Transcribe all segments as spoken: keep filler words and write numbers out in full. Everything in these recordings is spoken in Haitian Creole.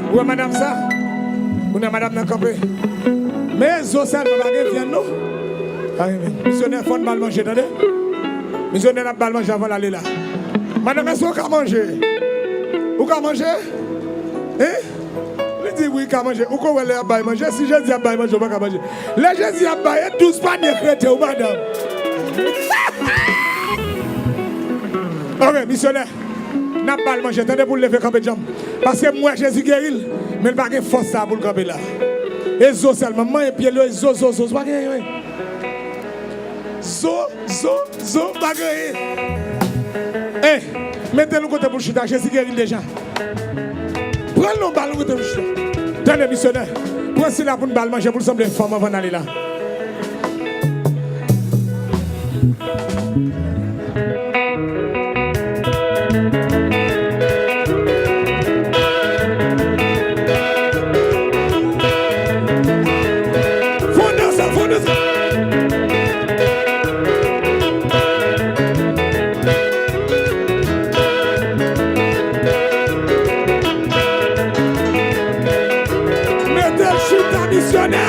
Ou wè madanm sa? Kounye a madanm nan kanpe. Men zo sèlman, pa gen vyann non. Ay, men misyonè, fò n ba l manje, tande. Misyonè, n ap ba l manje avan l ale la. Madanm, èske w ka manje? Ou ka manje? Hein? Li di wi, ka manje. Ou ko wè lè y ap bay manje. Si Jezi ap bay manje, ou pa ka manje. Lè Jezi ap bay, e douz panye k rete w, madanm. Ok, misyonè, n ap ba l manje. Tande pou l leve kanpe djanm. Paske m wè Jezi geri l, men l pa gen fòs sa pou l kanpe la. E zo sèlman. M manyen pye l yo, e zo, zo, zo. Zo pa gen anyen. Zo, zo, zo, pa gen anyen. Eh, mete l yon kote pou l chita. Jezi geri l deja. Pran l non, ba l yon kote pou l chita. Tande, misyonè. Pran sila pou n ba l manje, pou l sanble anfòm avan n ale la. Fondasyon, fondasyon. Mete l chita, misyonè.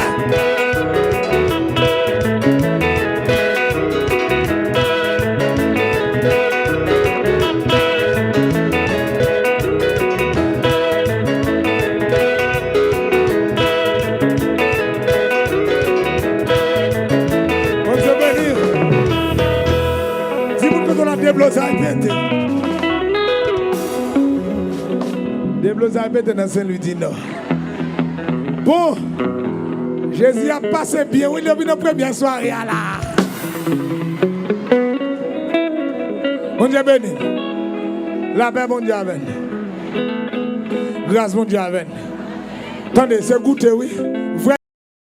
Bondye beni. Di moun kote w la, deblozay pete. Deblozay pete nan Sen Lwi di Nò. Bon, Jezi ap pase byen, wi, depi nan premyè sware a la. Bondye beni n. Lapè Bondye avè n. Gras Bondye avè n. Tande, se goute, wi.